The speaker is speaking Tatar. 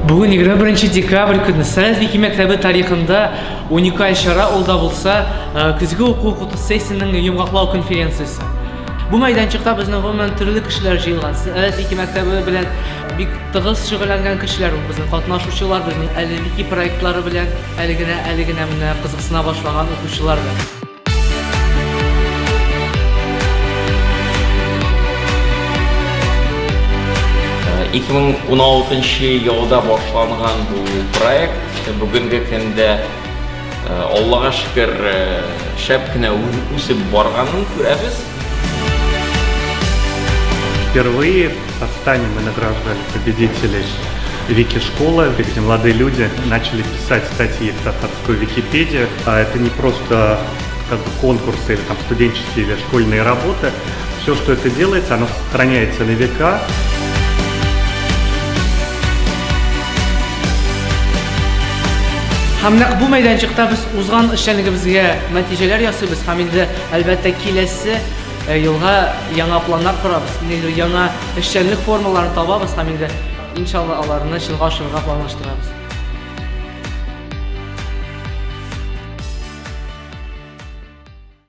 Бүген 21 декабрь көне Сәләт Вики мәктәбе тарихында уникаль чара ул да булса э, көзге уку укыту сессиясенең йомгаклау конференциясе. Бу мәйданчыкта безнең гомумән төрле кешеләр җыелган. Сәләт Вики мәктәбе белән бик тыгыз шөгыльләнгән кешеләр, ул безнең катнашучылар, безнең әле вики проектлары белән әле генә әле генә менә кызыксына башлаган укучылар да. 2016 елда башланган бу проект бүгенге көндә э, Аллага шөкер э, шәп кенә үсеп барганын күрәбез. Впервые в Татарстане мы награждали победителей Вики-школы, где молодые люди начали писать статьи в татарскую Википедию. А это не просто как бы конкурсы или там студенческие или школьные работы. Все, что это делается, оно сохраняется на века. Һәм нәкъ бу мәйданчыкта без узган эшчәнлегебезгә нәтиҗәләр ясыйбыз һәм инде әлбәттә киләсе э, елга яңа планнар корабыз, ниндидер яңа эшчәнлек формаларын табабыз һәм инде иншалла аларны чынга ашырырга планлаштырабыз.